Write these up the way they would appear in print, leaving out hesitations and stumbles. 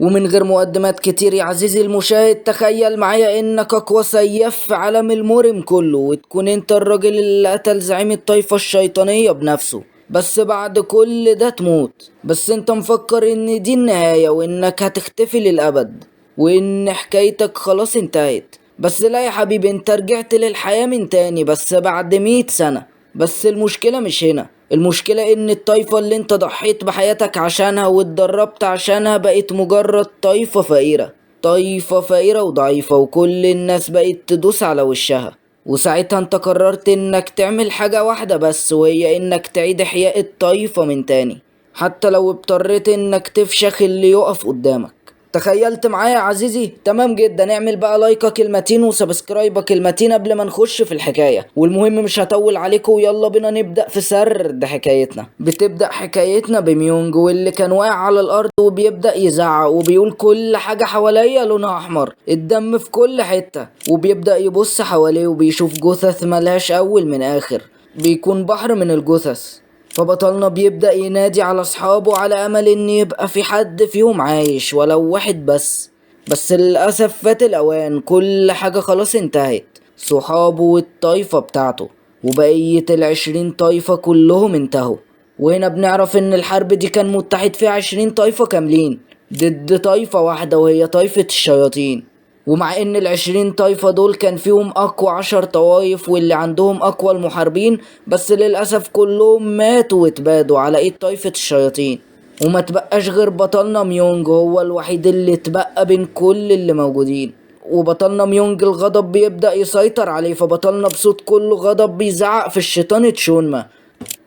ومن غير مقدمات كتير يا عزيزي المشاهد، تخيل معايا انك اقوى سياف في عالم المورم كله، وتكون انت الراجل اللي قتل زعيم الطائفة الشيطانية بنفسه، بس بعد كل ده تموت. بس انت مفكر ان دي النهاية وانك هتختفي للأبد وان حكايتك خلاص انتهت، بس لا يا حبيبي، انت رجعت للحياة من تاني بس بعد 100 سنة. بس المشكلة مش هنا، المشكلة ان الطايفة اللي انت ضحيت بحياتك عشانها واتدربت عشانها بقت مجرد طايفة فقيرة، طايفة فقيرة وضعيفة، وكل الناس بقت تدوس على وشها. وساعتها انت قررت انك تعمل حاجة واحدة بس، وهي انك تعيد احياء الطايفة من تاني، حتى لو اضطريت انك تفشخ اللي يقف قدامك. تخيلت معايا يا عزيزي؟ تمام جدا. اعمل بقى لايكك المتين وسبسكرايبك المتين قبل ما نخش في الحكاية. والمهم مش هطول عليكم، ويلا بينا نبدأ في سرد حكايتنا. بتبدأ حكايتنا بميونج، واللي كان واقع على الارض وبيبدأ يزعق وبيقول كل حاجة حواليا لونها احمر، الدم في كل حتة. وبيبدأ يبص حواليه وبيشوف جثث ملهاش اول من اخر، بيكون بحر من الجثث. فبطلنا بيبدأ ينادي على أصحابه على أمل إن يبقى في حد فيهم عايش ولو واحد بس. بس للأسف فات الأوان، كل حاجة خلاص انتهت، صحابه والطايفة بتاعته وبقية 20 طايفة كلهم انتهوا. وهنا بنعرف إن الحرب دي كان متحد فيها 20 طايفة كاملين ضد طايفة واحدة، وهي طايفة الشياطين. ومع ان 20 طايفة دول كان فيهم اقوى 10 طوايف واللي عندهم اقوى المحاربين، بس للأسف كلهم ماتوا واتبادوا على ايد طايفة الشياطين. وما تبقاش غير بطلنا ميونج، هو الوحيد اللي اتبقى بين كل اللي موجودين. وبطلنا ميونج الغضب بيبدأ يسيطر عليه، فبطلنا بصوت كله غضب بيزعق في الشيطان تشونما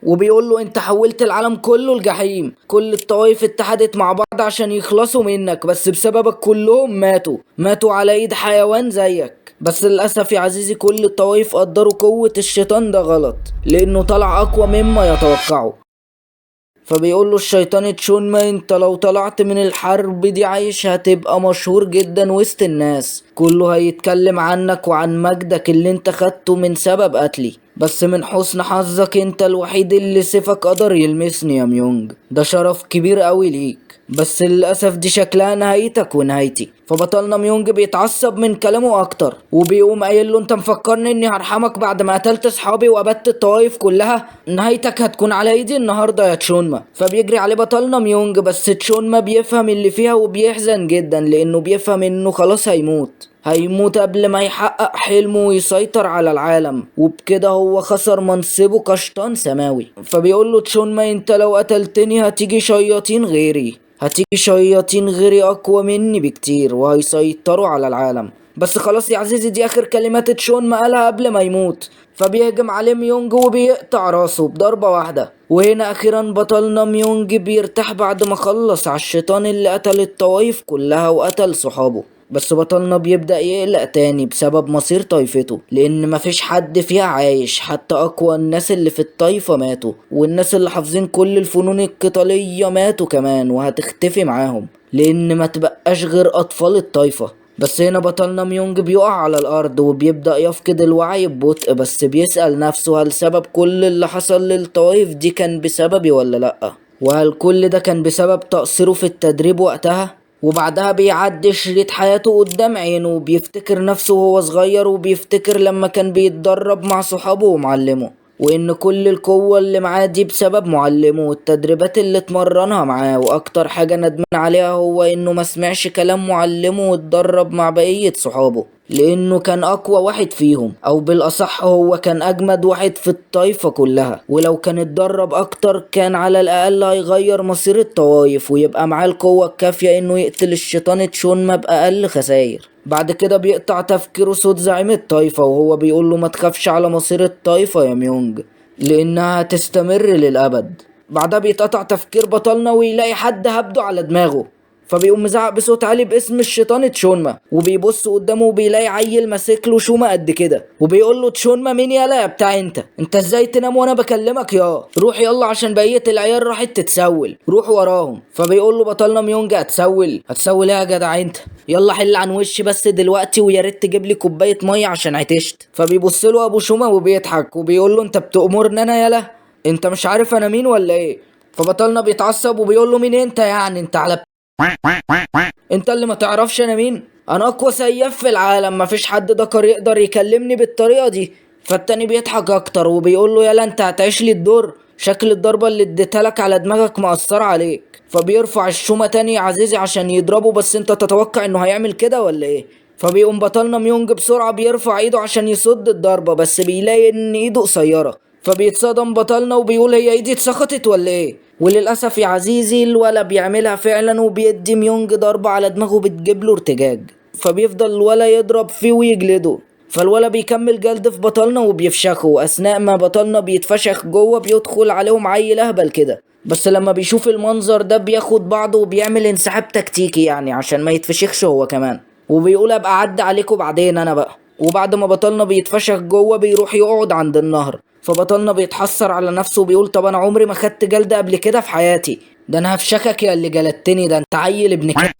وبيقول له انت حولت العالم كله لجحيم، كل الطوائف اتحدت مع بعض عشان يخلصوا منك، بس بسببك كلهم ماتوا، ماتوا على ايد حيوان زيك. بس للأسف يا عزيزي كل الطوائف قدروا قوة الشيطان ده غلط، لانه طلع اقوى مما يتوقعوا. فبيقول له الشيطان تشونما انت لو طلعت من الحرب دي عايش هتبقى مشهور جدا وسط الناس، كله هيتكلم عنك وعن مجدك اللي انت خدته من سبب قتلي، بس من حسن حظك انت الوحيد اللي سيفك قدر يلمسني يا ميونج، ده شرف كبير قوي ليك، بس للأسف دي شكلها نهايتك ونهايتي. فبطلنا ميونج بيتعصب من كلامه اكتر وبيقوم قايل له انت مفكرني اني هرحمك بعد ما قتلت اصحابي وابدت الطوايف كلها؟ نهايتك هتكون على ايدي النهارده يا تشونما. فبيجري عليه بطلنا ميونج، بس تشونما بيفهم اللي فيها وبيحزن جدا، لانه بيفهم انه خلاص هيموت، هيموت قبل ما يحقق حلمه ويسيطر على العالم، وبكده هو خسر منصبه كشيطان سماوي. فبيقول له تشونما انت لو قتلتني هتيجي شياطين غيري، هتيجي شياطين غيري اقوى مني بكتير وهيسيطروا على العالم. بس خلاص يا عزيزي دي اخر كلمات تشونما قالها قبل ما يموت. فبيهجم عليه ميونج وبيقطع راسه بضربة واحدة. وهنا اخيرا بطلنا ميونج بيرتاح بعد ما خلص على الشيطان اللي قتل الطوايف كلها وقتل صحابه. بس بطلنا بيبدأ يقلق تاني بسبب مصير طايفته، لأن مفيش حد فيها عايش، حتى أقوى الناس اللي في الطايفة ماتوا، والناس اللي حافظين كل الفنون القتالية ماتوا كمان وهتختفي معاهم، لأن ما تبقاش غير أطفال الطايفة. بس هنا بطلنا ميونج بيقع على الأرض وبيبدأ يفقد الوعي ببطء، بس بيسأل نفسه هل سبب كل اللي حصل للطوايف دي كان بسببي ولا لأ؟ وهل كل ده كان بسبب تقصيره في التدريب وقتها؟ وبعدها بيعدي شريط حياته قدام عينه وبيفتكر نفسه وهو صغير، وبيفتكر لما كان بيتدرب مع صحابه ومعلمه، وإن كل القوة اللي معاه دي بسبب معلمه والتدريبات اللي اتمرنها معاه. وأكتر حاجة ندمان عليها هو إنه ما سمعش كلام معلمه واتدرب مع بقية صحابه، لأنه كان أقوى واحد فيهم، أو بالأصح هو كان أجمد واحد في الطايفة كلها، ولو كان اتدرب أكتر كان على الأقل هيغير مصير الطوايف ويبقى معاه القوة الكافية إنه يقتل الشيطان تشونما بأقل خسائر. بعد كده بيقطع تفكيره صوت زعيم الطايفة وهو بيقول له ما تخافش على مصير الطايفة يا ميونج، لأنها هتستمر للأبد. بعدها بيتقطع تفكير بطلنا ويلاقي حد هبده على دماغه، فبيقوم مزعق بصوت عالي باسم الشيطان تشونما، وبيبص قدامه وبيلاقي عيل ماسك له شومه قد كده، وبيقول له تشونما مين يالا يا بتاع انت؟ انت ازاي تنام وانا بكلمك يا؟ روح يلا عشان بقيه العيال راحت تتسول، روح وراهم. فبيقول له بطلنا ميونج هتسول؟ هتسول ايه يا جدع انت؟ يلا حل عن وشي بس دلوقتي، ويا ريت تجيب لي كوبايه ميه عشان عطشت. فبيبص له ابو شومه وبيضحك وبيقول له انت بتأمرني انا يالا؟ انت مش عارف انا مين ولا ايه؟ فبطلنا بيتعصب وبيقول له مين انت يعني؟ انت على انت اللي ما تعرفش انا مين؟ انا اقوى سياف في العالم، مفيش حد ذكر يقدر يكلمني بالطريقة دي. فالتاني بيضحك اكتر وبيقول له يلا انت هتعيش لي الدور، شكل الضربة اللي اديتها لك على دماغك مأثرة عليك. فبيرفع الشومة تاني يا عزيزي عشان يضربه، بس انت تتوقع انه هيعمل كده ولا ايه؟ فبيقوم بطلنا ميونج بسرعة بيرفع ايده عشان يصد الضربة، بس بيلاقي ان ايده قصيرة، فبيتصدم بطلنا وبيقول هي ايدي اتسخطت ولا ايه؟ وللأسف يا عزيزي الولا بيعملها فعلا وبيدي ميونج ضربة على دماغه بتجيب له ارتجاج، فبيفضل الولا يضرب فيه ويجلده. فالولا بيكمل جلد في بطلنا وبيفشخه. اثناء ما بطلنا بيتفشخ جوه بيدخل عليهم عيل اهبل كده، بس لما بيشوف المنظر ده بياخد بعضه وبيعمل انسحاب تكتيكي يعني عشان ما يتفشخش هو كمان، وبيقول ابقى عدى عليكم بعدين انا بقى. وبعد ما بطلنا بيتفشخ جوه بيروح يقعد عند النهر، فبطلنا بيتحسر على نفسه وبيقول طب انا عمري ما خدت جلد قبل كده في حياتي، ده انا هفشخك يا اللي جلدتني، ده انت عيل ابن كلب.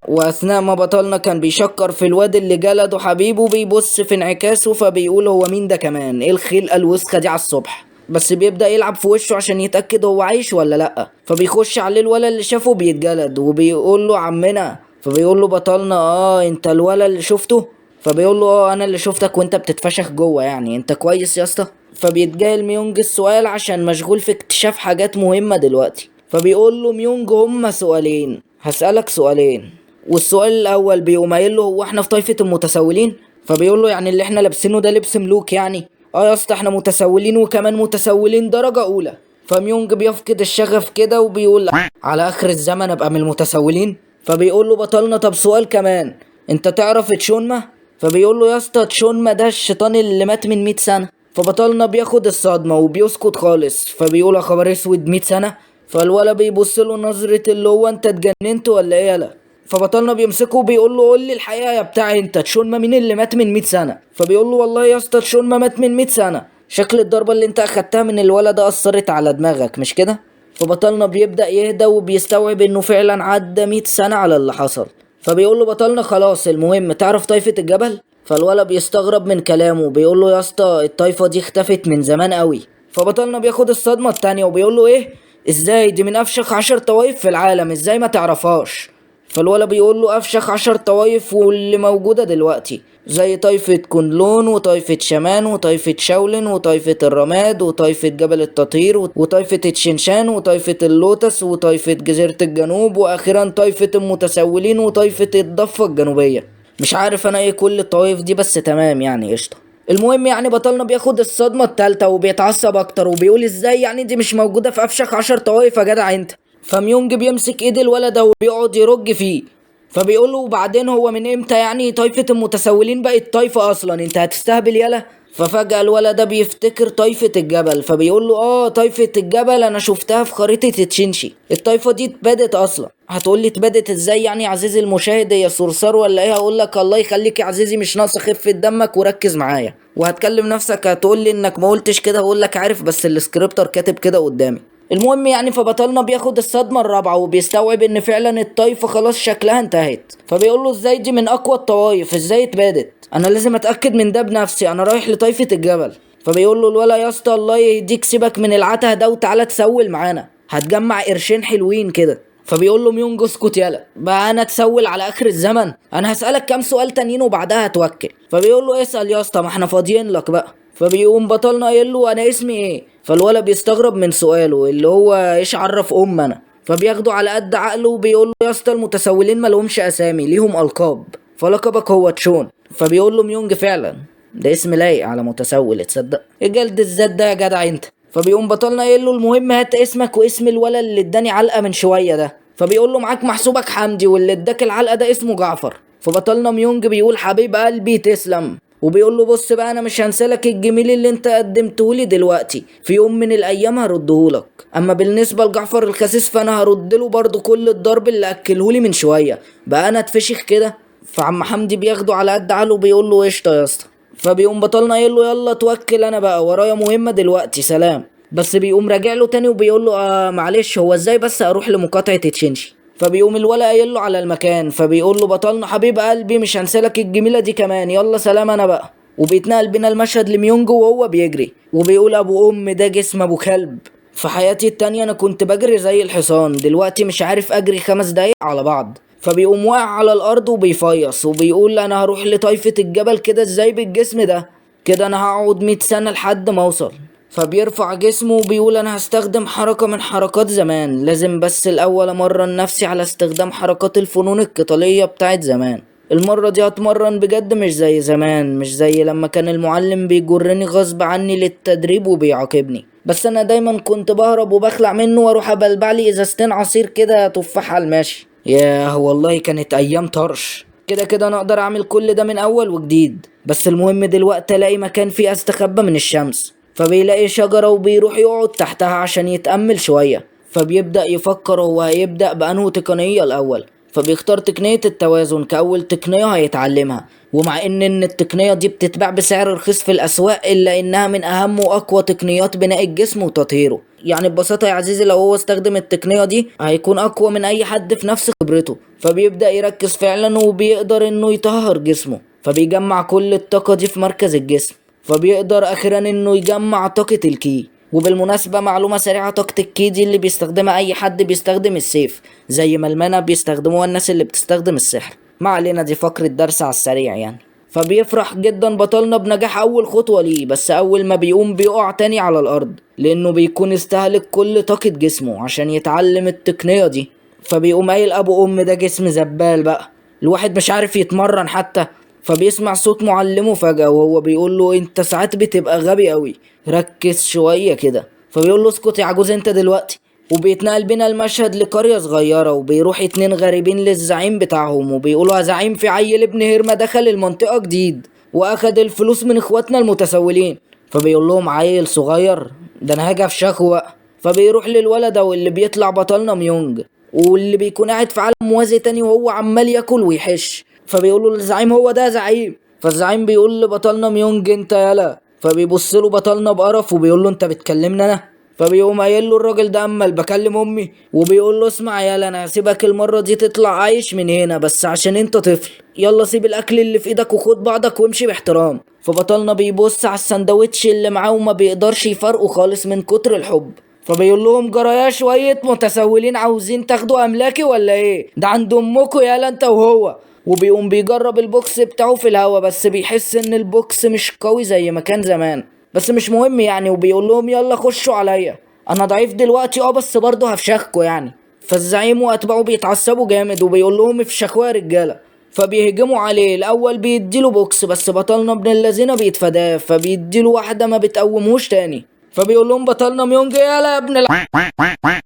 واثناء ما بطلنا كان بيشكر في الواد اللي جلده حبيبه بيبص في انعكاسه فبيقول هو مين ده كمان، ايه الخلقة الوسخة دي على الصبح. بس بيبدأ يلعب في وشه عشان يتأكد هو عايش ولا لأ، فبيخش عليه الولا اللي شافه بيتجلد وبيقول له عمنا، فبيقول له بطلنا اه انت الولا اللي شفته؟ فبيقول له اه انا اللي شفتك وانت بتتفشخ جوه، يعني انت كويس يا اسطى؟ فبيتجاهل ميونج السؤال عشان مشغول في اكتشاف حاجات مهمة دلوقتي. فبيقول له ميونج هما سؤالين، هسألك سؤالين. والسؤال الاول بيقوم قايل له هو احنا في طائفة المتسولين؟ فبيقول له يعني اللي احنا لابسينه ده لبس ملوك يعني؟ اه يا اسطى احنا متسولين وكمان متسولين درجة اولى. فميونج بيفقد الشغف كده وبيقول على اخر الزمن ابقى من المتسولين. فبيقول له بطلنا طب سؤال كمان، انت تعرف تشونما؟ فبيقول له يا اسطى تشونما ده الشيطان اللي مات من 100 سنة. فبطلنا بياخد الصدمة وبيسكت خالص، فبيقول يا خبر اسود 100 سنة. فالولا بيبص له نظرة اللي هو انت اتجننت ولا ايه يالا. فبطلنا بيمسكه وبيقول له قول لي الحقيقة يا بتاع انت، تشونما مين اللي مات من 100 سنة؟ فبيقول له والله يا اسطى تشونما مات من 100 سنة، شكل الضربة اللي انت اخدتها من الولد ده اثرت على دماغك مش كده؟ فبطلنا بيبدأ يهدى وبيستوعب انه فعلا عدى 100 سنة على اللي حصل. فبيقول له بطلنا خلاص المهم تعرف طائفة الجبل؟ فالولد بيستغرب من كلامه بيقول له يا اسطى الطائفة دي اختفت من زمان قوي. فبطلنا بياخد الصدمة التانية وبيقول له ايه؟ ازاي دي من افشخ 10 طوايف في العالم، ازاي ما تعرفهاش؟ فالولا بيقول له افشخ 10 طوايف واللي موجودة دلوقتي زي طائفة كونلون وطائفة شامان وطائفة شاولن وطائفة الرماد وطائفة جبل التطهير وطائفة تشنشان وطائفة اللوتس وطائفة جزيرة الجنوب واخيرا طائفة المتسولين وطائفة الضفة الجنوبية. مش عارف انا ايه كل الطوائف دي بس تمام يعني قشطة. المهم يعني بطلنا بياخد الصدمة التالتة وبيتعصب اكتر وبيقول ازاي يعني دي مش موجودة في افشخ 10 طوائف يا جدع انت. فميونج بيمسك ايد الولد ده وبيقعد يرج فيه، فبيقول له وبعدين هو من امتى يعني طائفة المتسولين بقت طائفة اصلا، انت هتستهبل يالا؟ ففجأة الولد ده بيفتكر طائفة الجبل، فبيقول له اه طائفة الجبل انا شفتها في خريطة تشينشي، الطائفة دي اتبادت اصلا. هتقول لي اتبادت ازاي يعني يا عزيزي المشاهد، يا صرصار ولا ايه؟ هقول لك الله يخليك يا عزيزي مش ناقص خفة دمك وركز معايا. وهتكلم نفسك هتقول لي انك ما قلتش كده، هقول لك عارف بس ال scripter كاتب كده قدامي. المهم يعني فبطلنا بياخد الصدمة الرابعة وبيستوعب ان فعلا الطائفة خلاص شكلها انتهت. فبيقول له ازاي دي من اقوى الطوائف، ازاي اتبادت؟ انا لازم اتأكد من ده بنفسي، انا رايح لطائفة الجبل. فبيقول له الولا يا اسطى الله يهديك سيبك من العته ده وتعالى تسول معانا، هتجمع قرشين حلوين كده. فبيقول له ميونج اسكت يالا بقى انا اتسول على اخر الزمن، انا هسألك كام سؤال تانيين وبعدها هتوكل. فبيقول له اسأل يا اسطى ما احنا فاضيين لك بقى. فبيقوم بطلنا قايل له انا اسمي ايه؟ فالولا بيستغرب من سؤاله اللي هو ايش عرف ام انا. فبياخده على قد عقله وبيقول له يا اسطى المتسولين ما لهمش اسامي، ليهم القاب، فلقبك هو تشون. فبيقول له ميونج فعلا ده اسم لايق على متسول، تصدق ايه جلد الذات ده يا جدع انت. فبيقوم بطلنا قايل له المهم هات اسمك واسم الولا اللي اداني علقه من شوية ده. فبيقول له معاك محسوبك حمدي واللي اداك العلقة ده اسمه جعفر. فبطلنا ميونج بيقول حبيب قلبي تسلم، وبيقول له بص بقى انا مش هنسالك الجميل اللي انت قدمته لي دلوقتي، في يوم من الايام هردهولك. اما بالنسبة لجعفر الخسيس فانا هرد له برضه كل الضرب اللي اكلهولي من شوية، بقى انا اتفشخ كده. فعم حمدي بياخده على قد عقله وبيقول له قشطه يا اسطى. فبيقوم بطلنا قايل له يلا توكل انا بقى ورايا مهمة دلوقتي سلام. بس بيقوم راجع له تاني وبيقول له معلش هو ازاي بس اروح لمقاطعه تشينشي. فبيقوم الولا قايل له على المكان. فبيقول له بطلنا حبيب قلبي مش هنسالك الجميلة دي كمان، يلا سلام انا بقى. وبيتنقل بينا المشهد لميونجو وهو بيجري وبيقول ابو ام ده جسم ابو كلب. في حياتي التانية انا كنت بجري زي الحصان، دلوقتي مش عارف اجري 5 دقايق على بعض. فبيقوم واقع على الارض وبيفيص وبيقول انا هروح لطائفة الجبل كده ازاي بالجسم ده؟ كده انا هقعد 100 سنة لحد ما اوصل. فبيرفع جسمه وبيقول انا هستخدم حركة من حركات زمان، لازم بس الاول امرن نفسي على استخدام حركات الفنون القتالية بتاعت زمان. المرة دي هتمرن بجد، مش زي زمان، مش زي لما كان المعلم بيجرني غصب عني للتدريب وبيعاقبني، بس انا دايما كنت بهرب وبخلع منه واروح ابلبع لي ازازتين عصير كده تفاح على الماشي. ياه والله كانت ايام طرش. كده كده انا اقدر اعمل كل ده من اول وجديد، بس المهم دلوقتي الاقي مكان فيه استخبى من الشمس. فبيلاقي شجرة وبيروح يقعد تحتها عشان يتأمل شوية. فبيبدأ يفكر هو هيبدأ بأنه تقنية الأول، فبيختار تقنية التوازن كأول تقنية هيتعلمها. ومع إن التقنية دي بتتباع بسعر رخيص في الأسواق، إلا إنها من أهم وأقوى تقنيات بناء الجسم وتطهيره. يعني ببساطة يا عزيزي لو هو استخدم التقنية دي هيكون أقوى من أي حد في نفس خبرته. فبيبدأ يركز فعلا وبيقدر إنه يطهر جسمه، فبيجمع كل الطاقة دي في مركز الجسم، فبيقدر أخيرا إنه يجمع طاقة الكي. وبالمناسبة معلومة سريعة، طاقة الكي دي اللي بيستخدمها أي حد بيستخدم السيف، زي ما المانا بيستخدموها الناس اللي بتستخدم السحر. ما علينا، دي فقرة درس على السريع يعني. فبيفرح جدا بطلنا بنجاح أول خطوة ليه، بس أول ما بيقوم بيقع تاني على الأرض، لأنه بيكون استهلك كل طاقة جسمه عشان يتعلم التقنية دي. فبيقوم قايل أبو أم ده جسم زبال بقى، الواحد مش عارف يتمرن حتى. فبيسمع صوت معلمه فجأة وهو بيقول له انت ساعات بتبقى غبي قوي، ركز شوية كده. فبيقول له اسكت يا عجوز انت دلوقتي. وبيتنقل بينا المشهد لقرية صغيرة، وبيروح 2 غريبين للزعيم بتاعهم وبيقولوا يا زعيم في عيل ابن هرمة دخل المنطقة جديد واخد الفلوس من اخواتنا المتسولين. فبيقول لهم عيل صغير ده انا هاجي افشخه بقى. فبيروح للولد واللي بيطلع بطلنا ميونج، واللي بيكون قاعد في عالم موازي تاني وهو عمال ياكل ويحش. فبيقولوا للزعيم هو ده زعيم. فالزعيم بيقول لبطلنا ميونج انت يالا. فبيبص له بطلنا بقرف وبيقول له انت بتكلمني انا؟ فبيقوم قايل له الراجل ده اما بكلم امي، وبيقول له اسمع يالا انا هسيبك المره دي تطلع عايش من هنا، بس عشان انت طفل يلا سيب الاكل اللي في ايدك وخد بعضك وامشي باحترام. فبطلنا بيبص على السندوتش اللي معاه وما بيقدرش يفرقه خالص من كتر الحب. فبيقول لهم جرايا شويه متسولين عاوزين تاخدوا املاكي ولا ايه؟ ده عند امكوا يالا انت وهو. وبيقوم بيجرب البوكس بتاعه في الهوا، بس بيحس ان البوكس مش قوي زي ما كان زمان، بس مش مهم يعني. وبيقول لهم يلا خشوا عليا انا ضعيف دلوقتي بس برضه هفشخكوا يعني. فالزعيم واتباعه بيتعصبوا جامد وبيقول لهم افشخوها يا رجاله. فبيهجموا عليه، الاول بيديله بوكس بس بطلنا ابن اللذينه بيتفاداه، فبيديله واحده ما بتقومهوش تاني. فبيقول لهم بطلنا ميونج يالا يا ابن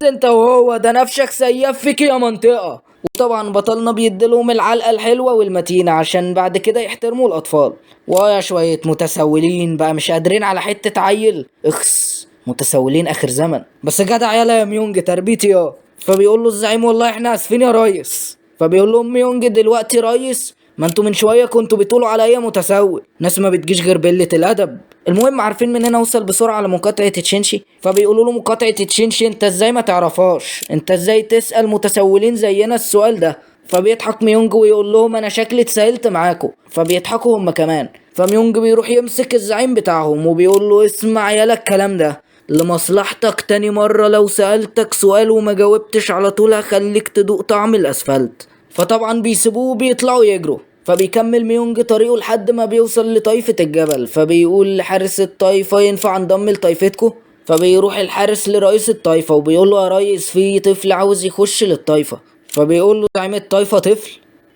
انت وهو ده نفشك سياف فيك يا منطقه. وطبعا بطلنا بيديلهم العلقه الحلوه والمتينه عشان بعد كده يحترموا الاطفال. ويا شويه متسولين بقى مش قادرين على حته عيل، اخس متسولين اخر زمن، بس جدع يالا يا ميونج تربيتي يا. فبيقول له الزعيم والله احنا اسفين يا ريس. فبيقول لهم ميونج دلوقتي ريس، ما انتوا من شويه كنتوا بتقولوا عليا متسول، ناس ما بتجيش غير بقله الادب. المهم عارفين من هنا وصل بسرعه لمقاطعه تشينشي. فبيقولوا له مقاطعه تشينشي انت ازاي ما تعرفهاش، انت ازاي تسال متسولين زينا السؤال ده؟ فبيضحك ميونج ويقول لهم انا شكلي اتسالت معاكم. فبيضحكوا هم كمان. فميونج بيروح يمسك الزعيم بتاعهم وبيقول له اسمع يالا الكلام ده لمصلحتك، تاني مرة لو سألتك سؤال وما جاوبتش على طول هخليك تدوق طعم الأسفلت. فطبعا بيسيبوه وبيطلعوا يجروا. فبيكمل ميونج طريقه لحد ما بيوصل لطائفة الجبل. فبيقول لحارس الطائفة ينفع انضم لطائفتكو؟ فبيروح الحارس لرئيس الطائفة وبيقول له يا ريس في طفل عاوز يخش للطائفة. فبيقول له زعيم الطائفة طفل؟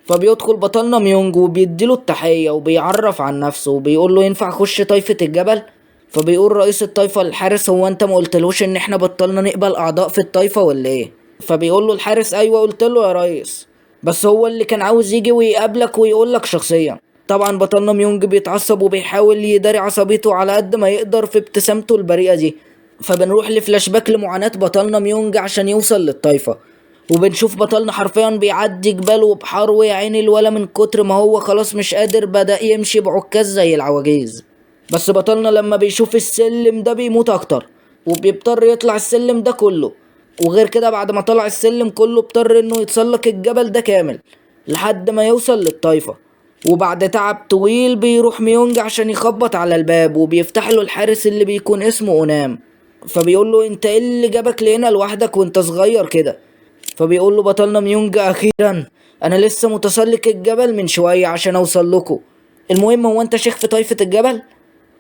فبيدخل بطلنا ميونج وبيديله التحية وبيعرف عن نفسه وبيقول له ينفع اخش طائفة الجبل؟ فبيقول رئيس الطائفة للحارس هو انت ما قلتلوش ان احنا بطلنا نقبل اعضاء في الطائفة ولا ايه؟ فبيقول له الحارس ايوه قلت له يا ريس، بس هو اللي كان عاوز يجي ويقابلك ويقولك شخصيا. طبعا بطلنا ميونج بيتعصب وبيحاول يداري عصبيته على قد ما يقدر في ابتسامته البريئة دي. فبنروح لفلاش باك لمعاناة بطلنا ميونج عشان يوصل للطائفة، وبنشوف بطلنا حرفيا بيعدي جبال وبحار ويا عيني الولا من كتر ما هو خلاص مش قادر بدأ يمشي بعكاز زي العواجيز. بس بطلنا لما بيشوف السلم ده بيموت اكتر وبيضطر يطلع السلم ده كله، وغير كده بعد ما طلع السلم كله اضطر انه يتسلق الجبل ده كامل لحد ما يوصل للطائفة. وبعد تعب طويل بيروح ميونج عشان يخبط على الباب وبيفتح له الحارس اللي بيكون اسمه اونام. فبيقول له انت ايه اللي جابك لهنا لوحدك وانت صغير كده؟ فبيقول له بطلنا ميونج اخيرا انا لسه متسلق الجبل من شوية عشان اوصل لكم، المهم هو انت شيخ في طائفة الجبل؟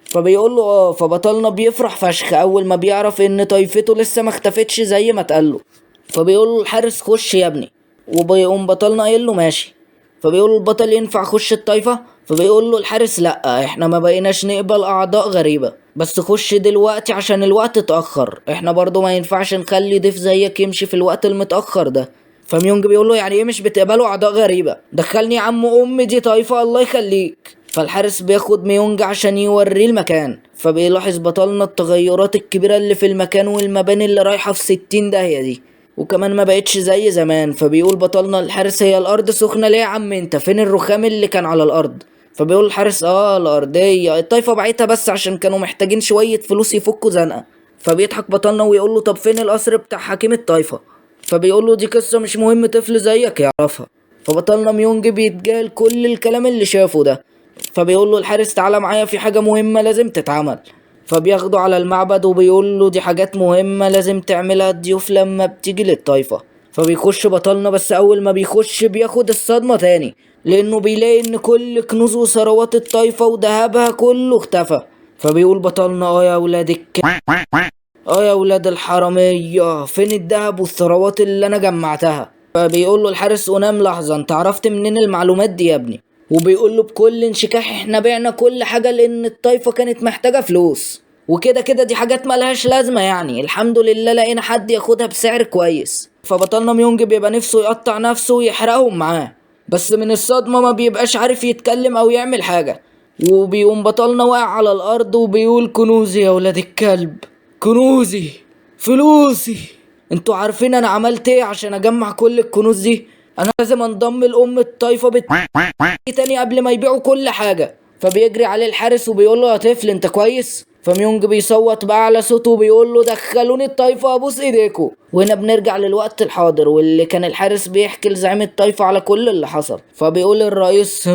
فبيقول له اه. فبطلنا بيفرح فشخ اول ما بيعرف ان طائفته لسه ما اختفتش زي ما اتقال له. فبيقول له الحارس خش يا ابني، وبيقوم بطلنا قايل له ماشي. فبيقول له البطل ينفع اخش الطائفة؟ فبيقول له الحارس لا، احنا ما بقيناش نقبل اعضاء غريبة، بس خش دلوقتي عشان الوقت اتأخر، احنا برضو ما ينفعش نخلي ضيف زيك يمشي في الوقت المتأخر ده. فميونج بيقول له يعني ايه مش بتقبلوا اعضاء غريبة؟ دخلني يا عم ام دي طائفة الله يخليك. فالحارس بياخد ميونج عشان يوريه المكان، فبيلاحظ بطلنا التغيرات الكبيرة اللي في المكان والمباني اللي رايحة في 60 داهية دي، وكمان ما بقتش زي زمان. فبيقول بطلنا الحارس هي الارض سخنة ليه يا عم انت؟ فين الرخام اللي كان على الارض؟ فبيقول الحارس الارضية الطايفة بعتها بس عشان كانوا محتاجين شوية فلوس يفكوا زنقة. فبيضحك بطلنا ويقول له طب فين القصر بتاع حكيم الطايفة؟ فبيقول له دي قصة مش مهم طفل زيك يعرفها. فبطلنا ميونج بيتجاهل كل الكلام اللي شافه ده. فبيقول له الحارس تعالى معايا في حاجة مهمة لازم تتعمل. فبياخده على المعبد وبيقول له دي حاجات مهمة لازم تعملها الضيوف لما بتيجي للطايفة. فبيخش بطلنا، بس أول ما بيخش بياخد الصدمة تاني، لأنه بيلاقي إن كل كنوز وثروات الطايفة وذهبها كله اختفى. فبيقول بطلنا يا ولاد يا ولاد الحرامية، فين الذهب والثروات اللي أنا جمعتها؟ فبيقول له الحارس أنام لحظة، أنت عرفت منين المعلومات دي يا ابني؟ وبيقول له بكل انشكاح احنا بعنا كل حاجة لأن الطايفة كانت محتاجة فلوس، وكده كده دي حاجات ملهاش لازمة يعني، الحمد لله لقينا حد ياخدها بسعر كويس. فبطلنا ميونج بيبقى نفسه يقطع نفسه ويحرقهم معاه، بس من الصدمة ما بيبقاش عارف يتكلم أو يعمل حاجة. وبيقوم بطلنا واقع على الأرض وبيقول كنوزي يا ولاد الكلب، كنوزي، فلوسي، انتوا عارفين انا عملت ايه عشان اجمع كل الكنوز دي؟ انا لازم انضم لام الطايفة تاني قبل ما يبيعوا كل حاجة. فبيجري عليه الحارس وبيقول له يا طفل انت كويس؟ فميونج بيصوت بقى على صوته وبيقول له دخلوني الطايفة ابوس ايديكو. وهنا بنرجع للوقت الحاضر واللي كان الحارس بيحكي لزعيم الطايفة على كل اللي حصل. فبيقول الرئيس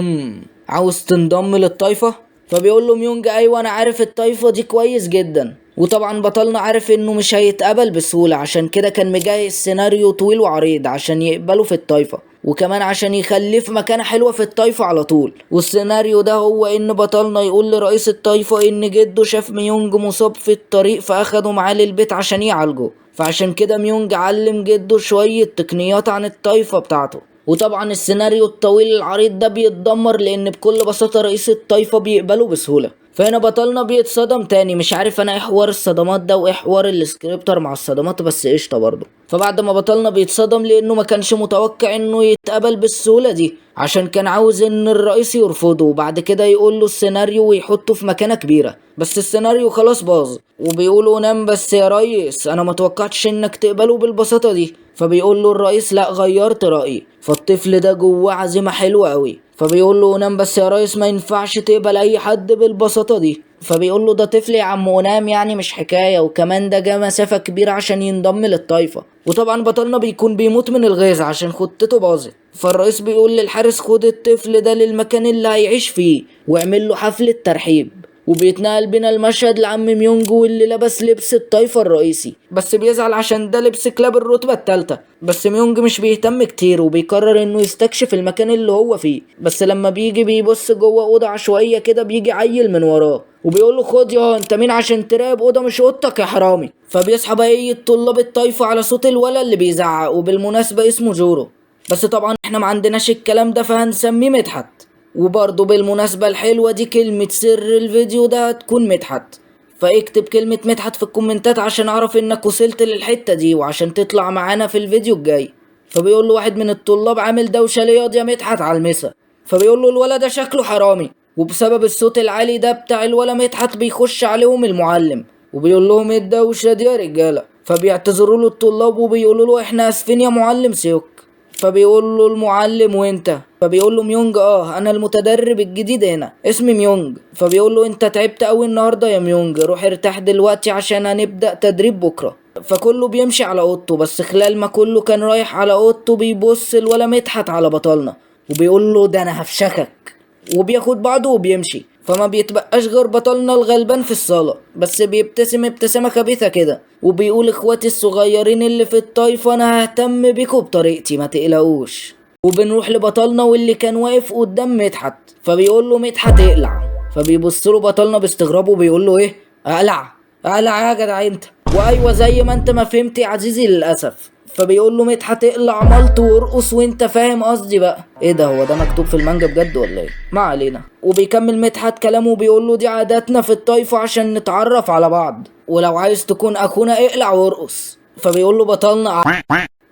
عاوز تنضم للطايفة؟ فبيقول له ميونج ايوه انا عارف الطايفة دي كويس جدا. وطبعا بطلنا عارف انه مش هيتقبل بسهولة، عشان كده كان مجهز سيناريو طويل وعريض عشان يقبله في الطايفة، وكمان عشان يخليه في مكانة حلوة في الطايفة على طول. والسيناريو ده هو ان بطلنا يقول لرئيس الطايفة ان جده شاف ميونج مصاب في الطريق فاخده معاه للبيت عشان يعالجه، فعشان كده ميونج علم جده شوية تقنيات عن الطايفة بتاعته. وطبعا السيناريو الطويل العريض ده بيتدمر لان بكل بساطة رئيس الطايفة بيقبله بسهولة. فهنا بطلنا بيتصدم تاني، مش عارف انا ايه حوار الصدمات ده وايه حوار ال scripter مع الصدمات، بس قشطه برضه. فبعد ما بطلنا بيتصدم لانه ما كانش متوقع انه يتقبل بالسهوله دي، عشان كان عاوز ان الرئيس يرفضه وبعد كده يقول له السيناريو ويحطه في مكانه كبيره، بس السيناريو خلاص باظ. وبيقولوا نام بس يا ريس انا ما توقعتش انك تقبله بالبساطه دي. فبيقول له الرئيس لا غيرت رايي. فالطفل ده جواه عزيمه حلوه قوي. فبيقول له نام بس يا ريس ما ينفعش تقبل اي حد بالبساطه دي. فبيقول له ده طفل يا عم ونام يعني مش حكايه، وكمان ده جه مسافه كبيره عشان ينضم للطايفه. وطبعا بطلنا بيكون بيموت من الغيظ عشان خطته باظت. فالرئيس بيقول للحارس خد الطفل ده للمكان اللي هيعيش فيه واعمل له حفله ترحيب. وبيتنقل بينا المشهد لعم ميونج واللي لبس لبس الطايفة الرئيسي، بس بيزعل عشان ده لبس كلاب الرتبة التالتة. بس ميونج مش بيهتم كتير وبيقرر انه يستكشف المكان اللي هو فيه. بس لما بيجي بيبص جوه أوضة عشوائية كده بيجي عيل من وراه وبيقول له خد يا انت مين عشان تراقب أوضة مش أوضتك يا حرامي. فبيصحى بقية طلاب الطايفة على صوت الولد اللي بيزعق، وبالمناسبة اسمه جورو، بس طبعا احنا ما عندناش الكلام ده فهنسميه مدحت. وبرضه بالمناسبة الحلوة دي كلمة سر الفيديو ده هتكون مدحت، فاكتب كلمة مدحت في الكومنتات عشان اعرف انك وصلت للحتة دي وعشان تطلع معانا في الفيديو الجاي. فبيقول له واحد من الطلاب عامل دوشة ليه يا مدحت على المسا. فبيقول له الولد ده شكله حرامي، وبسبب الصوت العالي ده بتاع الولا مدحت بيخش عليهم المعلم وبيقول لهم ايه الدوشة دي يا رجالة. فبيعتذروا له الطلاب وبيقولوا له احنا اسفين يا معلم سيوك. فبيقول له المعلم وانت؟ فبيقول له ميونج انا المتدرب الجديد هنا اسمي ميونج. فبيقول له انت تعبت قوي النهارده يا ميونج، روح ارتاح دلوقتي عشان هنبدا تدريب بكره. فكله بيمشي على اوضته، بس خلال ما كله كان رايح على اوضته بيبص الولا مدحت على بطلنا وبيقول له ده انا هفشخك، وبياخد بعضه وبيمشي. فما بيتبقاش غير بطلنا الغلبان في الصالة، بس بيبتسم ابتسامة خبيثة كده وبيقول اخواتي الصغيرين اللي في الطايفة انا ههتم بيكوا بطريقتي ما تقلقوش. وبنروح لبطلنا واللي كان واقف قدام مدحت، فبيقول له مدحت اقلع. فبيبص له بطلنا باستغراب وبيقول له ايه؟ اقلع؟ اقلع يا جدع انت؟ وايوة زي ما انت ما فهمت يا عزيزي للاسف. فبيقول له مدحت اقلع ملط وارقص وانت فاهم قصدي بقى. ايه ده، هو ده مكتوب في المانجا بجد ولا ايه؟ ما علينا. وبيكمل مدحت كلامه وبيقول له دي عاداتنا في الطايفة عشان نتعرف على بعض، ولو عايز تكون اخونا اقلع وارقص. فبيقول له بطلنا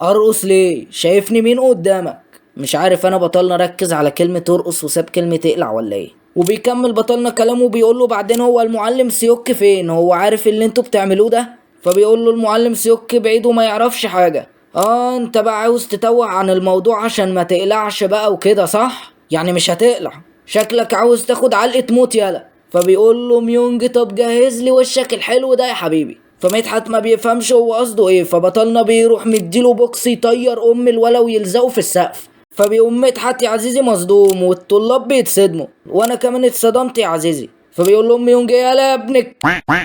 ارقص ليه؟ شايفني مين قدامك؟ مش عارف انا بطلنا ركز على كلمة ارقص وساب كلمة اقلع ولا ايه. وبيكمل بطلنا كلامه وبيقول له بعدين هو المعلم سيوك فين؟ هو عارف اللي انتوا بتعملوه ده؟ فبيقول له المعلم سيوك بعيد وما يعرفش حاجة. انت بقى عاوز تتوه عن الموضوع عشان ما تقلعش بقى وكده صح؟ يعني مش هتقلع، شكلك عاوز تاخد علقة موت يالا. فبيقول له ميونج طب جهز لي وشك الحلو ده يا حبيبي. فمدحت ما بيفهمش هو قصده ايه، فبطلنا بيروح مديله بوكس يطير ام الولا ويلزقه في السقف. فبيقوم مدحت يا عزيزي مصدوم والطلاب بيتصدموا، وانا كمان اتصدمت يا عزيزي. فبيقول لهم ميونج يالا يا ابنك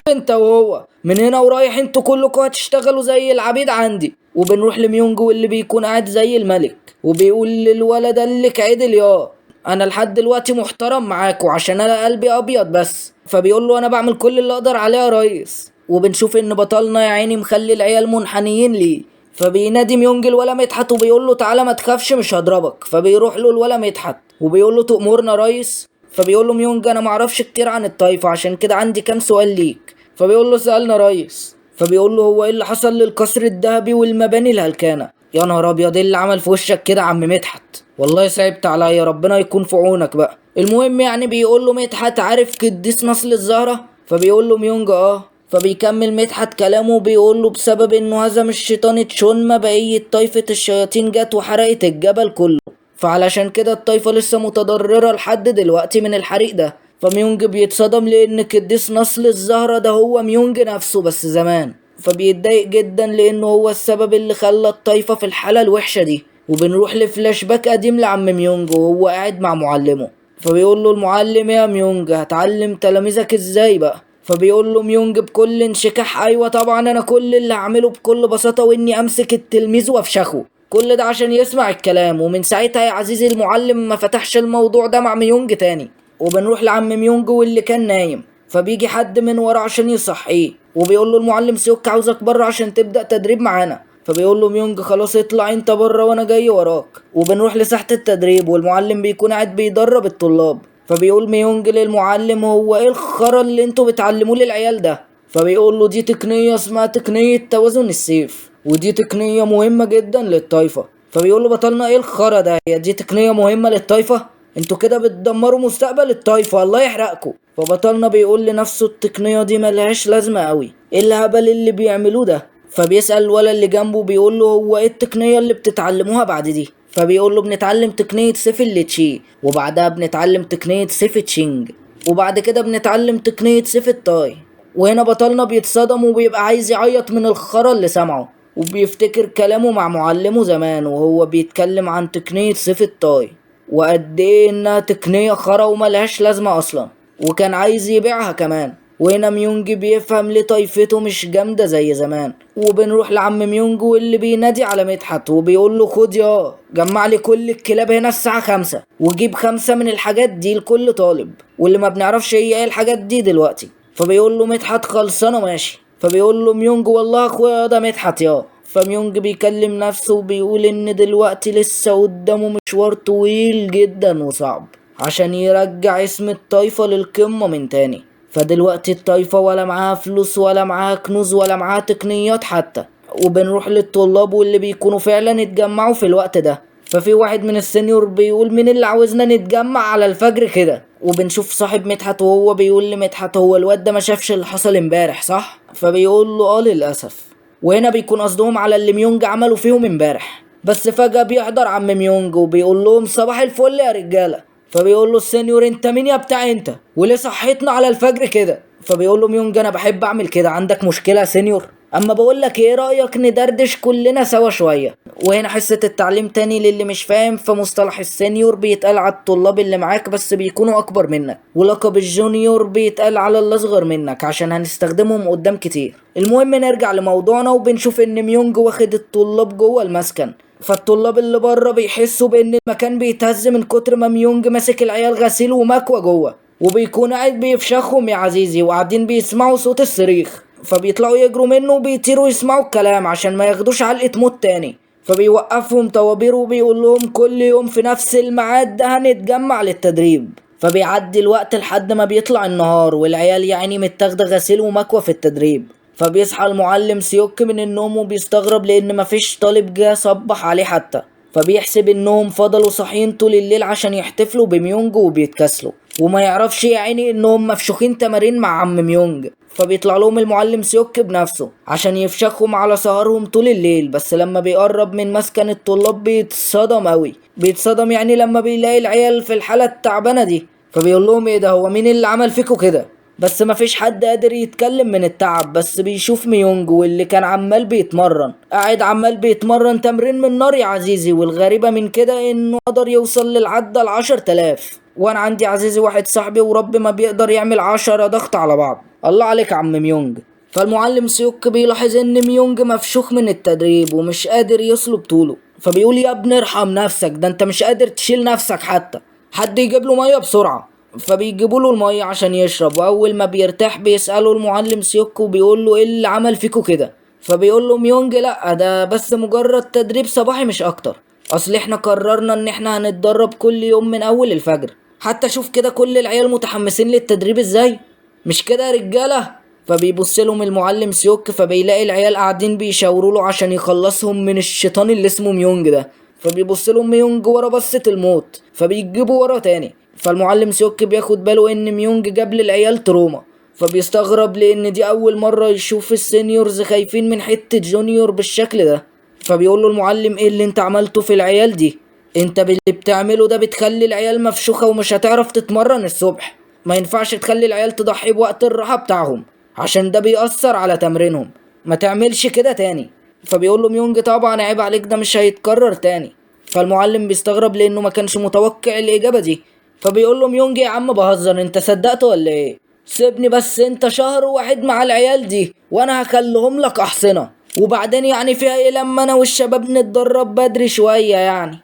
انت وهو، من هنا ورايح انتوا كلكم هتشتغلوا زي العبيد عندي. وبنروح لميونج واللي بيكون قاعد زي الملك وبيقول للولد اللي عدل يا انا لحد دلوقتي محترم معاكوا عشان انا قلبي ابيض بس. فبيقول له انا بعمل كل اللي اقدر عليه يا ريس. وبنشوف ان بطلنا يا عيني مخلي العيال منحنيين ليه. فبينادي ميونج الولا مدحت وبيقول له تعالى ما تخافش مش هضربك. فبيروح له الولا مدحت وبيقول له تأمرنا ريس؟ فبيقول له ميونج انا معرفش كتير عن الطايفة عشان كده عندي كام سؤال ليك. فبيقول له سألنا ريس. فبيقول له هو ايه اللي حصل للقصر الذهبي والمباني الهلكانة؟ يا نهار ابيض ايه اللي عمل في وشك كده يا عم مدحت؟ والله صعبت عليا، ربنا يكون في عونك بقى. المهم يعني بيقول له مدحت عارف قديس نصل الزهرة؟ فبيقول له ميونج اه. فبيكمل مدحت كلامه وبيقول له بسبب انه هزم الشيطان تشونما بقية طايفة الشياطين جت وحرقت الجبل كله، فعلشان كده الطايفة لسه متضررة لحد دلوقتي من الحريق ده. فميونج بيتصدم لان قديس نصل الزهرة ده هو ميونج نفسه بس زمان، فبيتضايق جدا لانه هو السبب اللي خلى الطايفة في الحالة الوحشة دي. وبنروح لفلاش باك قديم لعم ميونج وهو قاعد مع معلمه، فبيقول له المعلم يا ميونج هتعلم تلاميذك ازاي بقى؟ فبيقول له ميونج بكل انشكاح ايوه طبعا انا كل اللي هعمله بكل بساطة واني امسك التلميذ وافشخه، كل ده عشان يسمع الكلام. ومن ساعتها يا عزيزي المعلم ما فتحش الموضوع ده مع ميونج تاني. وبنروح لعم ميونج واللي كان نايم، فبيجي حد من ورا عشان يصحيه وبيقول له المعلم سيوك عاوزك بره عشان تبدأ تدريب معانا. فبيقول له ميونج خلاص اطلع انت بره وانا جاي وراك. وبنروح لساحة التدريب والمعلم بيكون قاعد بيدرب الطلاب. فبيقول ميونج للمعلم هو ايه الخرا اللي انتوا بتعلموه للعيال ده؟ فبيقول له دي تقنية اسمها تقنية توازن السيف، ودي تقنية مهمة جدا للطايفة. فبيقول له بطلنا ايه الخرا ده؟ هي دي تقنية مهمة للطايفة؟ انتوا كده بتدمروا مستقبل الطايفة الله يحرقكم. فبطلنا بيقول لنفسه التقنية دي ملهاش لازمة قوي، ايه الهبل اللي بيعملوه ده؟ فبيسأل الولد اللي جنبه بيقول له هو ايه التقنية اللي بتتعلموها بعد دي؟ فبيقول له بنتعلم تقنية سيف الليتشي، وبعدها بنتعلم تقنية سيف تشينج، وبعد كده بنتعلم تقنية سيف التاي. وهنا بطلنا بيتصدم وبيبقى عايز يعيط من الخرا اللي سمعه، وبيفتكر كلامه مع معلمه زمان وهو بيتكلم عن تقنية سيف التاي وقد ايه انها تقنية خرا وملهاش لازمة اصلا، وكان عايز يبيعها كمان. وهنا ميونج بيفهم ليه طايفته مش جامدة زي زمان. وبنروح لعم ميونج واللي بينادي على مدحت وبيقول له خد يا جمع لي كل الكلاب هنا الساعة 5 وجيب 5 من الحاجات دي لكل طالب، واللي ما بنعرفش هي ايه الحاجات دي دلوقتي. فبيقول له مدحت خلصانة ماشي. فبيقول له ميونج والله اخويا ده مدحت يا. فميونج بيكلم نفسه وبيقول ان دلوقتي لسه قدامه مشوار طويل جدا وصعب عشان يرجع اسم الطايفة للقمة من تاني. فدلوقتي الطايفة ولا معاها فلوس ولا معاها كنوز ولا معاها تقنيات حتى. وبنروح للطلاب واللي بيكونوا فعلا اتجمعوا في الوقت ده. ففي واحد من ال senior بيقول مين اللي عاوزنا نتجمع على الفجر كده؟ وبنشوف صاحب مدحت وهو بيقول لمدحت هو الواد ده ما شافش اللي حصل امبارح صح؟ فبيقول له اه للأسف. وهنا بيكون قصدهم على اللي ميونج عمله فيهم امبارح. بس فجأة بيحضر عم ميونج وبيقول لهم صباح الفل يا رجالة. فبيقول له ال senior انت مين يا بتاع انت؟ وليه صحيتنا على الفجر كده؟ فبيقول له ميونج انا بحب اعمل كده، عندك مشكلة يا senior؟ اما بقول لك ايه رايك ندردش كلنا سوا شوية. وهنا حصة التعليم تاني للي مش فاهم، فمصطلح ال senior بيتقال على الطلاب اللي معاك بس بيكونوا اكبر منك، ولقب ال junior بيتقال على اللي اصغر منك عشان هنستخدمهم قدام كتير. المهم نرجع لموضوعنا، وبنشوف ان ميونج واخد الطلاب جوه المسكن، فالطلاب اللي بره بيحسوا بان المكان بيتهز من كتر ما ميونج ماسك العيال غسيل ومكوى جوه، وبيكون قاعد بيفشخهم يا عزيزي، وقاعدين بيسمعوا صوت الصريخ، فبيطلعوا يجروا منه وبيطيروا يسمعوا الكلام عشان ما ياخدوش علقة موت تاني. فبيوقفهم طوابير وبيقول لهم كل يوم في نفس الميعاد ده هنتجمع للتدريب. فبيعدي الوقت لحد ما بيطلع النهار، والعيال يعني متاخده غسيل ومكوى في التدريب. فبيصحى المعلم سيوك من النوم وبيستغرب لان مفيش طالب جه صبح عليه حتى، فبيحسب انهم فضلوا صاحيين طول الليل عشان يحتفلوا بميونج وبيتكسلوا، وما يعرفش يا عيني انهم مفشوخين تمارين مع عم ميونج. فبيطلع لهم المعلم سيوك بنفسه عشان يفشخهم على سهرهم طول الليل، بس لما بيقرب من مسكن الطلاب بيتصدم قوي، بيتصدم يعني لما بيلاقي العيال في الحالة التعبانة دي. فبيقول لهم ايه ده، هو مين اللي عمل فيكوا كده؟ بس مفيش حد قادر يتكلم من التعب، بس بيشوف ميونج واللي كان عمال بيتمرن، قاعد عمال بيتمرن تمرين من نار يا عزيزي. والغريبة من كده انه قدر يوصل للعدة 10,000، وانا عندي عزيزي واحد صاحبي ورب ما بيقدر يعمل 10 ضغط على بعض. الله عليك يا عم ميونج. فالمعلم سيوك بيلاحظ ان ميونج مفشوخ من التدريب ومش قادر يصلب طوله، فبيقول يا ابني ارحم نفسك، ده انت مش قادر تشيل نفسك حتى، حد يجيب له مية بسرعة. فبيجيبوا له المية عشان يشرب، واول ما بيرتاح بيساله المعلم سيوك وبيقول له ايه اللي عمل فيكو كده؟ فبيقول له ميونج لا ده بس مجرد تدريب صباحي مش اكتر، اصل احنا قررنا ان احنا هنتدرب كل يوم من اول الفجر، حتى شوف كده كل العيال متحمسين للتدريب ازاي، مش كده يا رجاله؟ فبيبص لهم المعلم سيوك فبيلاقي العيال قاعدين بيشاوروا له عشان يخلصهم من الشيطان اللي اسمه ميونج ده. فبيبص لهم ميونج ورا بصة الموت، فبيجيبوا ورا تاني. فالمعلم سيوك بياخد باله ان ميونج جاب للعيال trauma، فبيستغرب لان دي اول مرة يشوف ال seniors خايفين من حتة junior بالشكل ده. فبيقول له المعلم ايه اللي انت عملته في العيال دي؟ انت باللي بتعمله ده بتخلي العيال مفشوخة ومش هتعرف تتمرن الصبح، ما ينفعش تخلي العيال تضحي بوقت الراحة بتاعهم عشان ده بيأثر على تمرينهم، ما تعملش كده تاني. فبيقول له ميونج طبعا عيب عليك، ده مش هيتكرر تاني. فالمعلم بيستغرب لانه ما كانش متوقع الاجابة دي، فبيقول له ميونج يا عم بهزر، انت صدقت ولا ايه؟ سيبني بس انت شهر واحد مع العيال دي وانا هخليهم لك احصنة، وبعدين يعني فيها ايه لما انا والشباب نتدرب بدري شوية يعني،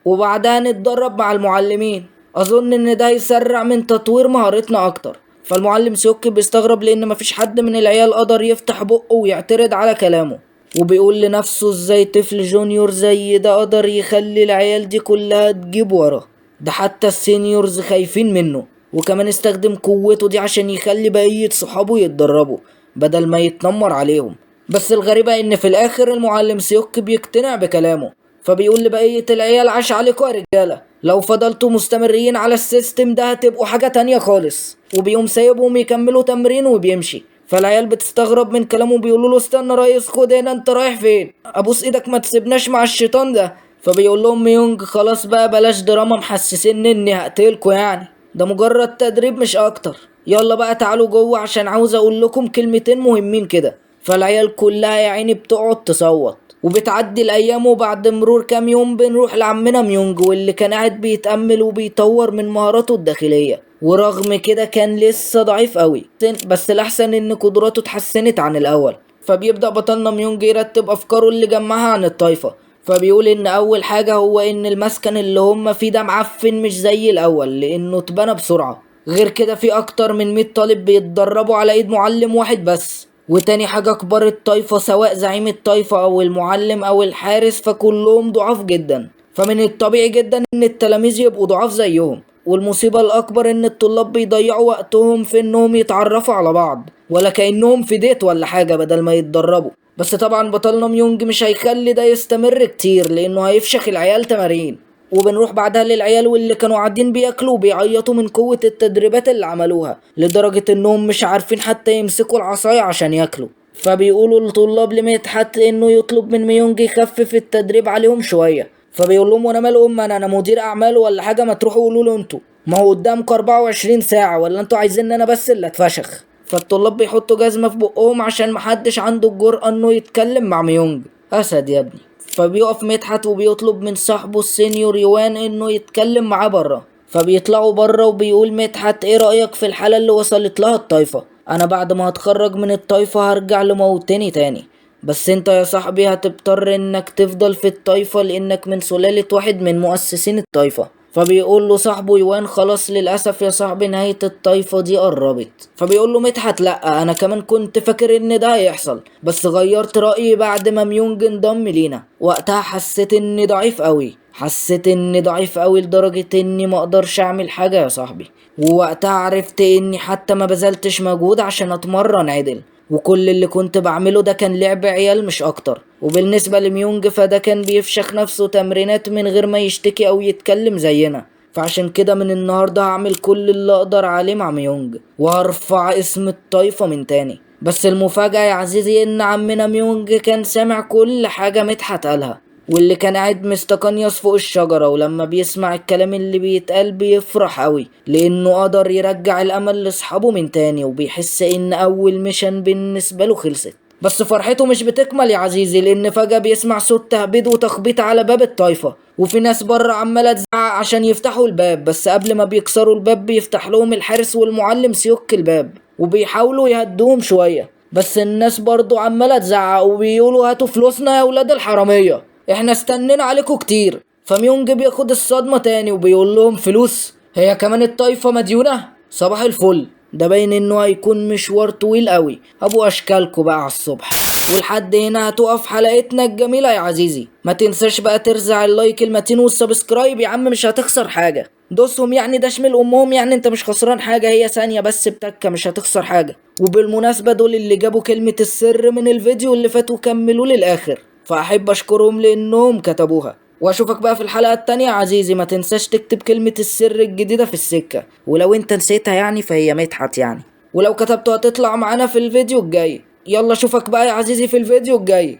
وبعدها نتدرب مع المعلمين، اظن ان ده هيسرع من تطوير مهارتنا اكتر. فالمعلم سيوك بيستغرب لان مفيش حد من العيال قدر يفتح بقه ويعترض على كلامه، وبيقول لنفسه ازاي طفل junior زي ده قدر يخلي العيال دي كلها تجيب وراه، ده حتى ال seniors خايفين منه، وكمان استخدم قوته دي عشان يخلي بقية صحابه يتدربوا بدل ما يتنمر عليهم. بس الغريبة ان في الاخر المعلم سيوك بيقتنع بكلامه، فبيقول لبقية العيال عاش عليكم يا رجالة، لو فضلتوا مستمرين على ال system ده هتبقوا حاجة تانية خالص، وبيقوم سايبهم يكملوا تمرين وبيمشي. فالعيال بتستغرب من كلامه وبيقولوا له استنى ريس، خد هنا انت رايح فين؟ ابوس ايدك ما تسيبناش مع الشيطان ده. فبيقول لهم ميونج خلاص بقى بلاش دراما محسسين اني هقتلكوا يعني، ده مجرد تدريب مش اكتر، يلا بقى تعالوا جوه عشان عاوز اقول لكم كلمتين مهمين كده. فالعيال كلها يا عيني بتقعد تصوت، وبتعدي الايام، وبعد مرور كام يوم بنروح لعمنا ميونج واللي كان قاعد بيتأمل وبيطور من مهاراته الداخلية، ورغم كده كان لسه ضعيف قوي، بس الاحسن ان قدراته اتحسنت عن الاول. فبيبدأ بطلنا ميونج يرتب افكاره اللي جمعها عن الطائفة، فبيقول ان اول حاجة هو ان المسكن اللي هم فيه ده معفن مش زي الاول لانه اتبنى بسرعة، غير كده في اكتر من 100 طالب بيتدربوا على ايد معلم واحد بس. وتاني حاجة كبار الطايفة سواء زعيم الطايفة او المعلم او الحارس فكلهم ضعاف جدا، فمن الطبيعي جدا ان التلاميذ يبقوا ضعاف زيهم. والمصيبة الاكبر ان الطلاب بيضيعوا وقتهم في انهم يتعرفوا على بعض ولا كأنهم في date ولا حاجة بدل ما يتدربوا. بس طبعا بطلنا ميونج مش هيخلي ده يستمر كتير لانه هيفشخ العيال تمارين. وبنروح بعدها للعيال واللي كانوا قاعدين بياكلوا وبيعيطوا من قوة التدريبات اللي عملوها لدرجة انهم مش عارفين حتى يمسكوا العصاية عشان ياكلوا. فبيقولوا الطلاب لمدحت انه يطلب من ميونج يخفف التدريب عليهم شوية، فبيقول لهم وانا مال ام انا مدير اعمال ولا حاجة، ما تروحوا قولوا له انتوا، ما هو قدامكم 24 ساعة، ولا انتوا عايزين ان انا بس اللي اتفشخ؟ فالطلاب بيحطوا جزمة في بقهم عشان محدش عنده الجرأة انه يتكلم مع ميونج. اسد يا ابني. فبيقف مدحت وبيطلب من صاحبه السينيور يوان انه يتكلم معاه بره. فبيطلعوا بره وبيقول مدحت ايه رأيك في الحالة اللي وصلت لها الطايفة؟ انا بعد ما هتخرج من الطايفة هرجع لموطني تاني، بس انت يا صاحبي هتضطر انك تفضل في الطايفة لانك من سلالة واحد من مؤسسين الطايفة. فبيقول له صاحبه يوان خلاص للأسف يا صاحبي نهاية الطايفة دي قربت. فبيقول له مدحت لأ أنا كمان كنت فاكر إن ده هيحصل، بس غيرت رأيي بعد ما ميونج انضم لينا. وقتها حسيت إني ضعيف قوي، حسيت إني ضعيف قوي لدرجة إني ما أقدرش أعمل حاجة يا صاحبي. ووقتها عرفت إني حتى ما بذلتش مجهود عشان أتمرن عدل، وكل اللي كنت بعمله ده كان لعب عيال مش اكتر. وبالنسبة لميونج فده كان بيفشخ نفسه تمرينات من غير ما يشتكي او يتكلم زينا. فعشان كده من النهاردة هعمل كل اللي اقدر عليه مع ميونج وهرفع اسم الطايفة من تاني. بس المفاجأة يا عزيزي ان عمنا ميونج كان سامع كل حاجة مدحت قالها، واللي كان قاعد مستقنيص فوق الشجرة، ولما بيسمع الكلام اللي بيتقال بيفرح قوي لانه قدر يرجع الامل لاصحابه من تاني، وبيحس ان اول mission بالنسبة له خلصت. بس فرحته مش بتكمل يا عزيزي، لان فجأة بيسمع صوت تهبيد وتخبيط على باب الطايفة، وفي ناس بره عمالة تزعق عشان يفتحوا الباب. بس قبل ما بيكسروا الباب بيفتح لهم الحارس والمعلم سيوك الباب، وبيحاولوا يهدوهم شوية، بس الناس برضو عمالة تزعق وبيقولوا هاتوا فلوسنا يا ولاد الحرامية، احنا استنينا عليكم كتير. فميونج بياخد الصدمة تاني وبيقول لهم فلوس؟ هي كمان الطايفة مديونة؟ صباح الفل، ده باين انه هيكون مشوار طويل قوي، ابو اشكالكم بقى على الصبح. ولحد هنا هتقف حلقتنا الجميلة يا عزيزي. ما تنساش بقى ترزع ال like المتين وال subscribe يا عم، مش هتخسر حاجة، دوسهم يعني ده شمل امهم، يعني انت مش خسران حاجة، هي ثانية بس بتكة مش هتخسر حاجة. وبالمناسبة دول اللي جابوا كلمة السر من الفيديو اللي فات وكملوه للآخر، فأحب أشكرهم لأنهم كتبوها. وأشوفك بقى في الحلقة التانية يا عزيزي. ما تنساش تكتب كلمة السر الجديدة في السكة، ولو انت نسيتها يعني فهي مدحت يعني، ولو كتبته هتطلع معانا في الفيديو الجاي. يلا اشوفك بقى يا عزيزي في الفيديو الجاي.